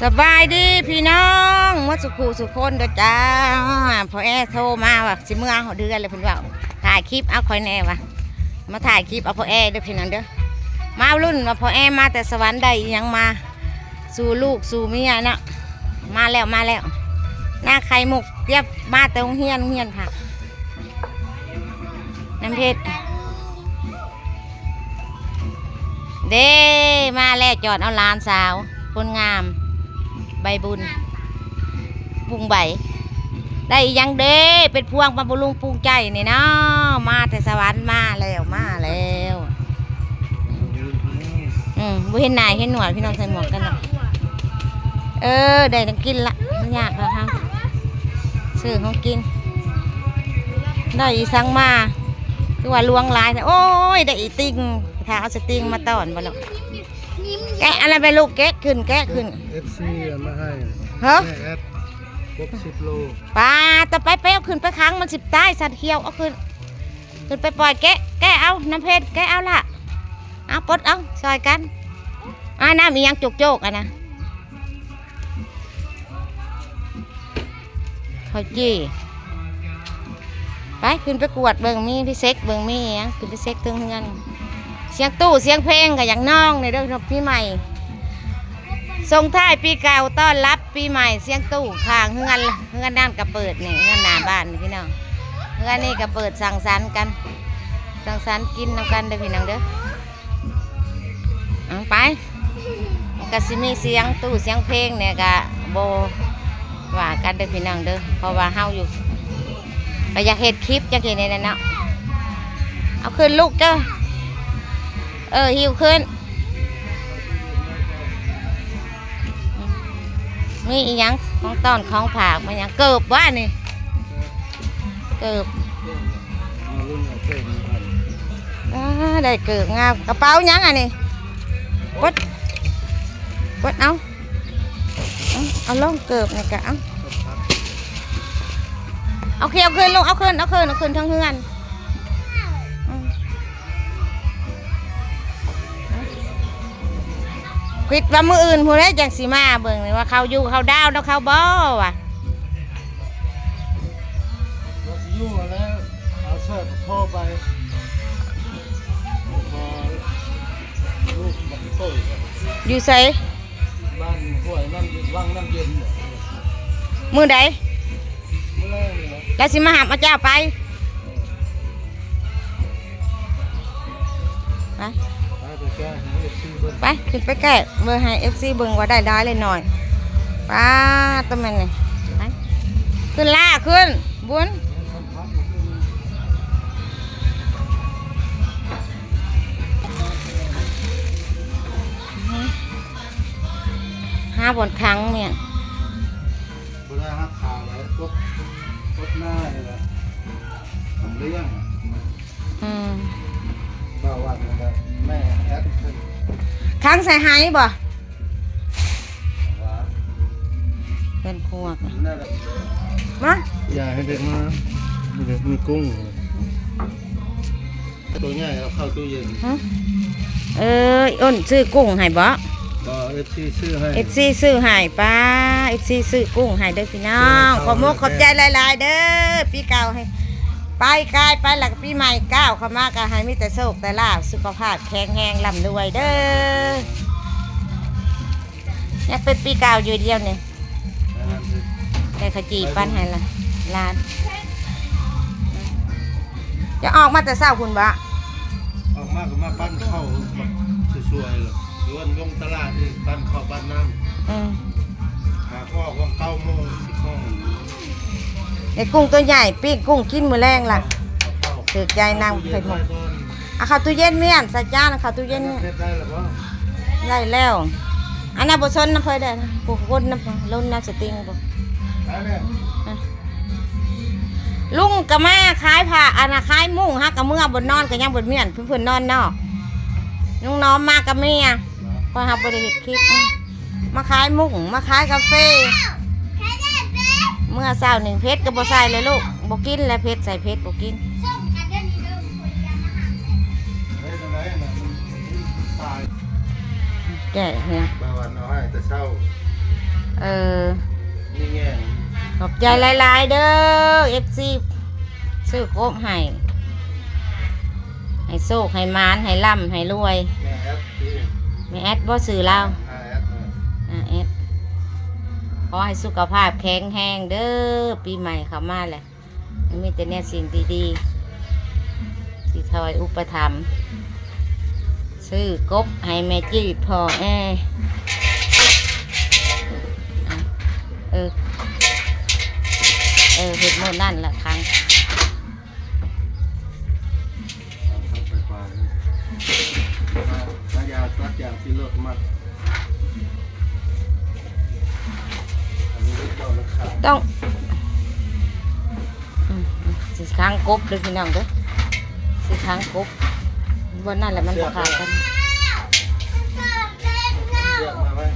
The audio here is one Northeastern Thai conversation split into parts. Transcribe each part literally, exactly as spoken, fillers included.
สบายดีพี่น้องหมดสุขูสุคนเด้อจ้า พ่อแอโทรมาว่าสิเมือหอดเฮือนเลยเพิ่นว่าถ่ายคลิปเอาคอยแหน่ว่ามาถ่ายคลิปเอาพ่อแอเด้อพี่น้องเด้อ มารุ่นว่าพ่อแอมาแต่สวรรค์ได้อิหยังมาสู่ลูกสู่เมียเนาะ มาแล้วมาแล้ว หน้าไข่มุกเตรียมมาแต่โรงเรียนโรงเรียนค่ะ น้ำเพชร เด้ มาแล้วจอดเอาหลานสาว คนงาม ใบบุญ บุงใบ ได้อีหยังเด้ เป็นพวงมาบุลุงปูงใจนี่เนาะ มาแต่สวรรค์มาแล้วมาแล้ว อืมบ่เห็นหน้าเห็นหนวดพี่น้องใส่หมวกกันเนาะ เออ ได้น้ำกินละมันยากแล้วครับซื้อของกิน ได้อีสังมา คือว่าลวงหลายแท้โอ้ย ได้อีติ่งถ้าเอาสติ่งมาต้อนบ่เนาะ แกะอะไรไปลูก แกะขึ้น แกะขึ้น เอฟซี มาให้ เฮ้อ แม่แอดครบสิบโล ปาต่อไปไปเอาขึ้นไปขังมันสิบตายสัตว์เขียวเอาขึ้น ขึ้นไปปล่อยแกะ แกะเอาน้ำเพชรแกะเอาละ เอาปลดเอาซอยกัน อ่าน้ำอีหยังโจกๆอ่ะนะ ข้าวจี่ ไปขึ้นไปกวดเบิ่งมีพี่เซ็กเบิ่งมีอิหยังขึ้นไปเซ็กเทิงเฮือน เสียงตู้เสียงเพลงก็อยากน้องในเรื่องปีใหม่ ส่งท้ายปีเก่าต้อนรับปีใหม่เสียงตู้ข้างเฮือนเฮือนนั่นก็เปิดนี่เฮือนหน้าบ้านนี่พี่น้อง เฮือนนี่ก็เปิดสังสรรค์กัน สังสรรค์กินนำกันเด้อพี่น้องเด้อ เอาไป มันก็สิมีเสียงตู้เสียงเพลงเนี่ยก็บ่ว่ากันเด้อพี่น้องเด้อ เพราะว่าเฮาอยู่ ก็อยากเฮ็ดคลิปจังซี่นี่แหละเนาะ เอาขึ้นลูกเจ้า เออ หิ้วขึ้น มีอีหยังของต้อนของฝากมาหยัง เกิบว่านี่ เกิบ เอารุ่นเอาเกิบมาก่อน อ่า ได้เกิบงาม กระเป๋าหยังอันนี้ ปด ปดเอา เอา เอาลงเกิบนี่กะเอา เอาเขียวขึ้นลูก เอาขึ้น เอาขึ้น เอาขึ้นทั้งเฮือน อืม คิดว่ามื้ออื่นพู้นแหละจังสิมาเบิ่งนี่ว่าเขาอยู่เขาดาวน์แล้วเขาบ่วะ ว่าสิอยู่แล้ว เอาเสิร์ฟโทรไป พอลูกมันโตอีกอะ อยู่ไส บ้านห้วยน้ำเย็น วังน้ำเย็นเนี่ย มื้อใด มื้อแรกนี่แหละ แล้วสิมาหามาเจ้าไป ไป ไปไปแก้ให้เอฟซีเบิ่ง ไป ขึ้นไปแก้เบิ่งให้เอฟซีเบิ่งว่าได้หลายหรือน้อย ป้าด ตัวแม่นนี่ ไป ขึ้นล่า ขึ้น บุญ หาบ่อนขังเนี่ย บ่ได้หาข่าวแล้ว ตก ตกหน้านี่แหละ ทำเรื่อง อืม บ่าววันนั่นแหละ แม่แอดขึ้น ขังใส่ไหบ่ ว่า เป็นพวก นั่นแหละ มา อย่าให้เด็กมา เดี๋ยวมีกุ้ง ตัวใหญ่เอาเข้าตู้เย็น ฮะ เออ อ้นซื้อกุ้งให้บ่ บ่ เอฟซี ซื้อให้ เอฟซี ซื้อให้ ป้า เอฟซี ซื้อกุ้งให้เด้อพี่น้อง เออ ขอบมกขอบใจหลายๆเด้อ ปีเก่าให้ ไปกายไปแล้วก็ปีใหม่ก้าวเข้ามาก็ให้มีแต่โชคแต่ลาภ สุขภาพแข็งแรงร่ำรวยเด้อ ยังเป็นปีเก่าอยู่เดียวนี่ ได้ข้าวจี่ปั้นให้ละ หลาน จะออกมาแต่เช้าพุ้นบ่ ออกมาก็มาปั้นข้าวสวยๆเลย หรือว่าลงตลาดนี่ปั้นข้าวปั้นน้ำ อืม หาก็ออกวังเก้าโมง สิบโมง ไอ้กุ้งตัวใหญ่ ปิ้งกุ้งกินมื้อแลงล่ะ เอาเข้า ถือใจนางไข่มุก เอาเข้าตู้เย็นเมียน ใส่จาน เอาเข้าตู้เย็นเมียน เฮ็ดได้แล้วบ่ ได้แล้ว อันนั้นบ่สนนะเพิ่นเด้อ ผู้คนนะ ล้นนะสติงบ่ ได้แล้ว อ่ะ ลุงก็มาขายผ้า อันน่ะขายมุ้ง หากะเมือบ่นอนก็ยังบ่เมียน เพิ่น เพิ่นนอนนอก ลุงน้อมมากับเมีย เพราะเฮาบ่ได้เฮ็ดคลิป มาขายมุ้ง มาขายกาแฟ เมื่อเช้านี่เพชรก็บ่ใส่เลยลูก บ่กินแล้วเพชร ใส่เพชรบ่กิน เฮ้ย ตรงไหนน่ะ มันตาย แก่เนี่ย บ่าววันเอาให้แต่เช้า เออ นี่ไง ขอบใจหลายๆเด้อ เอฟซี ซื้อกบให้ ให้โชคให้หมาน ให้ร่ำให้รวย แม่แอดสิ แม่แอดบ่ ซื้อลาว อาแอด เออ อาแอด ขอให้สุขภาพแข็งแรงเด้อ ปีใหม่เข้ามาแหละ มีแต่แนวสิ่งดีๆ สิคอยอุปถัมภ์ ซื้อกบให้แม่จีบพ่อแอ อ่ะ เออ เออ เฮ็ดมื้อนั่นละครั้ง เอาเข้าไปปลาเนี่ย มามายาตัดยางที่รถมา อันนี้เรียกว่ามันขาด ต้อง อืมอืม สิค้างกบเด้อพี่น้องเด้อ สิค้างกบ บ่นั่นแหละมันบ่ขาดกัน เชือกมาไว้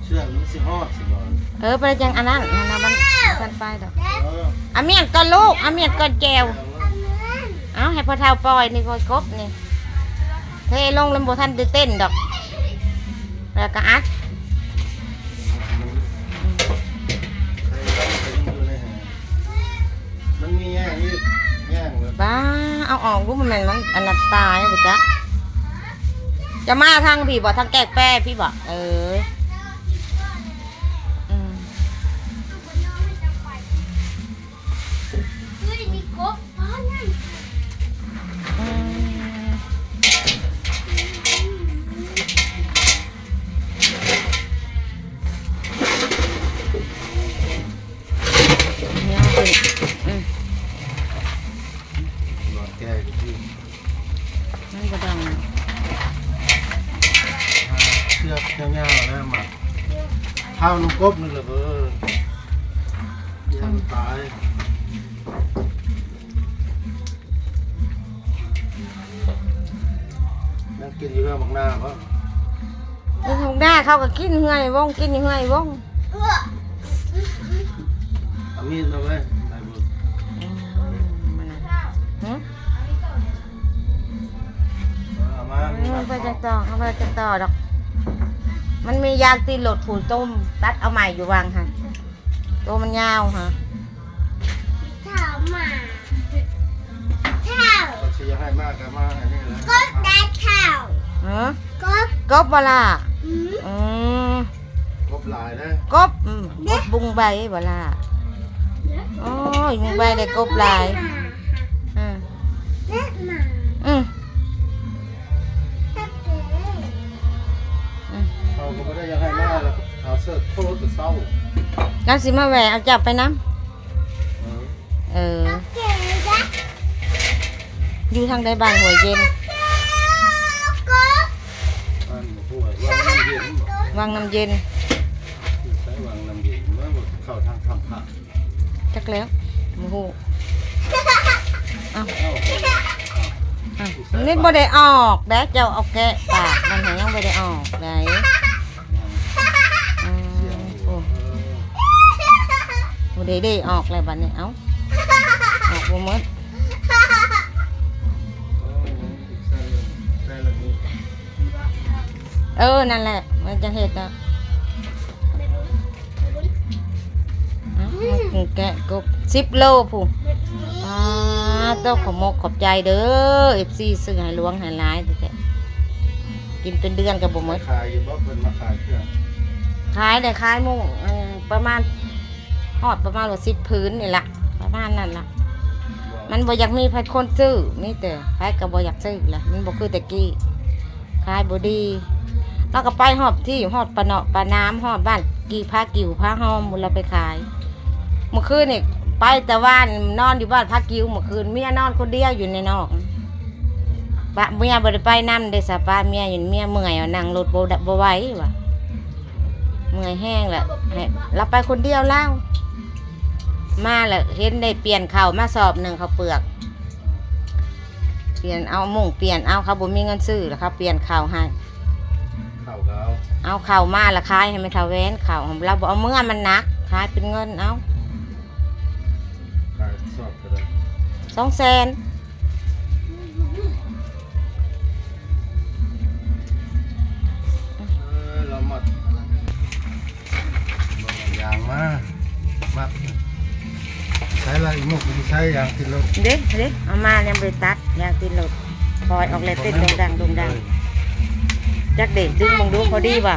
เชือกมันสิฮอดสิบ่ เออ ไปจังอันนั้น อันนั้นมัน มันไปดอก เออ เอาเมียนก่อนลูก เอาเมียนก่อนแจว เอาให้พ่อเฒ่าปล่อยนี่ ก่อนกบนี่ เทลงแล้วบ่ทันได้เต้นดอก แล้วก็อัด มันมีแง่งอีก แง่งเลย บ้า เอาออกลูก มัน มันอันนั้นตายไปจ้ะ จะมาทางพี่บ่ ทางแกกแป้พี่บ่ เออ อืม เฮ้ย มีกบ ป้านั่น อืม เนี่ยเป็น อืม หลอดแก้วอยู่ที่ มันบ่ดัง เชือกยาวๆนะมา เท้าลูกกบนี่แหละเออ ยังตาย นั่งกินอยู่เรื่องบักหน้าเขา กินบักหน้าเขาก็กินเหื่อยวง กินอยู่เหื่อยวง เอามีดมาไว้ ได้บุญ อืม มันน่ะ หึ เอามา อืม ไปจังต่อ เอาไปจังต่อดอก มันมียางตีนรถผูกต้ม ตัดเอาใหม่อยู่วังค่ะ ตัวมันยาวฮะ เฒ่าหมา เฒ่า ก็สิอยากให้มากก็มาอันนี้แหละ กบได้เฒ่า ฮะ กบ กบบ่ล่ะ อืม อืม กบหลายนะ กบ อืม กบบุงใบบ่ล่ะ โอ้ย บุงใบได้กบหลาย อืม เล็บหมา อืม อืม เขาก็บ่ได้อยากให้มาแล้ว เอาเสิร์ชโทรแต่เช้า แล้วสิมาแวะเอาเจ้าไปนำ เออ เออ อยู่ทางใดบ้านห้วยเย็น บ้านห้วย วังน้ำเย็น วังน้ำเย็น อยู่ใช้วังน้ำเย็น เมื่อเข้าทางคำพระ จักแล้ว บ่ฮู้ อ้าว อ้าว อ้าว นี่บ่ได้ออกเด้ เจ้าเอาแกะปากมันหายังบ่ได้ออกได๋ อืม โอ้ บ่ได้เด้ออกแล้วบัดนี้ เอ้า ออกบ่หมด เออ นั่นแหละ มันจะเฮ็ดแล้ว อ้าว แม่บุญ แม่บุญ อ้าว แม่บุญ แกะกบ สิบโลพุ้น แม่บุญ อ่า ต้องขอมกขอบใจเด้อ เอฟซี ซื้อให้หลวงให้หลายแท้ๆ กินเป็นเดือนก็บ่หมด ขายอยู่บ่ เพิ่นมาขายเครื่อง ขายได้ ขายหมู่ อืม ประมาณ ฮอดประมาณว่าสิบผืนนี่ล่ะ ประมาณนั้นล่ะ มันบ่อยากมีไผคนซื้อ มีแต่ไผก็บ่อยากซื้อล่ะ มันบ่คือแต่กี้ ขายบ่ดี เราก็ไปฮอดที่ ฮอดปะเนาะปะนาม ฮอดบ้านกี่พากิ่วพาหอม เราไปขาย เมื่อคืนนี่ไปแต่ว่าน นอนอยู่บ้านพากิ่วเมื่อคืน เมียนอนคนเดียวอยู่ในนอก ปะเมียบ่ได้ไปนำเด้ สะปะเมียอยู่ เมียเมื่อย นั่งรถบ่ได้ บ่ไหวว่ะ เมื่อยแฮงแหละ ให้ เราไปคนเดียวลาว มาแล้วเห็นได้เปลี่ยนข้าวมาสอบหนึ่ง ข้าวเปลือก เปลี่ยนเอามุ่งเปลี่ยนเอา เขาบ่มีเงินซื้อแล้วเขาเปลี่ยนข้าวให้ ข้าวก็เอา เอาข้าวมาแล้วขายให้แม่เฒ่าแหวน ข้าวเราบ่เอาเมือ มันหนัก ขายเป็นเงินเอา ขายสอบเท่าใด สองแสน เออ เราหมด หมวกผมใช้ยางติดรถ เด้เด้เอามายังบ่ได้ตัดยางติดรถ ปล่อยออกเลยเต้นโด่งดังโด่งดัง จักเด้ดึงเบิ่งดูพอดีบ่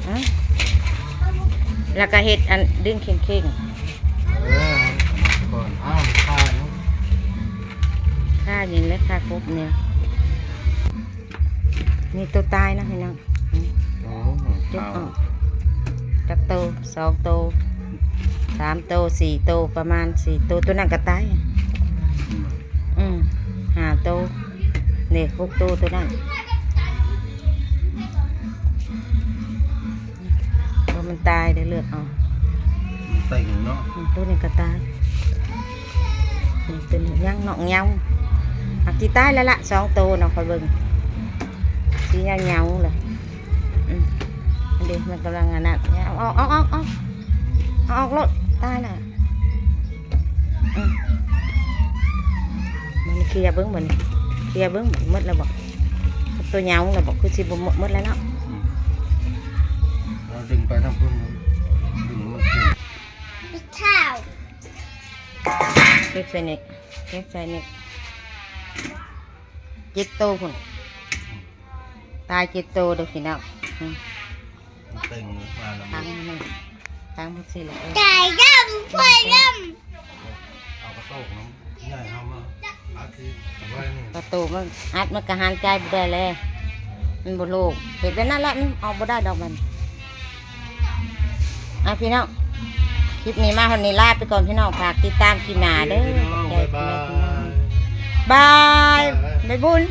อืม แล้วก็เฮ็ดอันดึงเข่งๆ เออ ก่อน อ้าว ข้าเนาะ ข้ายิงและข้ากบเนี่ย มีตัวตายนะพี่น้อง อืม อ๋อ เก็บออก จักโต สองโต สามโต สี่โต ประมาณสี่โต ตัวนั้นก็ตาย อืม อืม ห้าโต นี่ หกโต ตัวนั้น ตัวมันตายได้เลือกเอา มันเต็งเนาะ อืม ตัวนี้ก็ตาย นี่ตัวนี้ยังนอกเหงา อ่ะ กี่ตายแล้วละ สองโตเนาะ คอยเบิ่ง สีเหงาๆเลย อืม อันเดียวมันกำลังอันนั้น เอาออก เอาออก เอาออก เอาออกโลด ตายละ อืม มันเคลียร์เบิ่งบัดนี้ เคลียร์เบิ่งบัดนี้ หมดแล้วบ่ ตัวเหงาแล้วบ่ คือสิบ่หมด หมดแล้วเนาะ อืม เราดึงไปทางพุ่น ดึงหมดเลย เก็บใส่นี่ เก็บใส่นี่ เจ็ดโตพุ่น ตายเจ็ดโตเด้อพี่น้อง อืม มันเต็งมาแล้ว ทั้งหนึ่ง ทั้งหมดสิเลย ไก่ดำ ไฟดำ เอากระโตกน้ำใหญ่เอามาอัดที่ไว้นี่ ประตูมันอัดมันก็หันใจบ่ได้เลย มันบ่โล่ง เฮ็ดแบบนั้นแหละ มันออกบ่ได้ดอกมัน อ่ะพี่น้อง คลิปนี้มาเท่านี้ ลาไปก่อนพี่น้อง ฝากติดตามคลิปหน้าเด้อ พี่น้อง ขอบใจ บ๊ายบาย พี่น้อง บาย บ๊ายบาย บ๊ายบุญ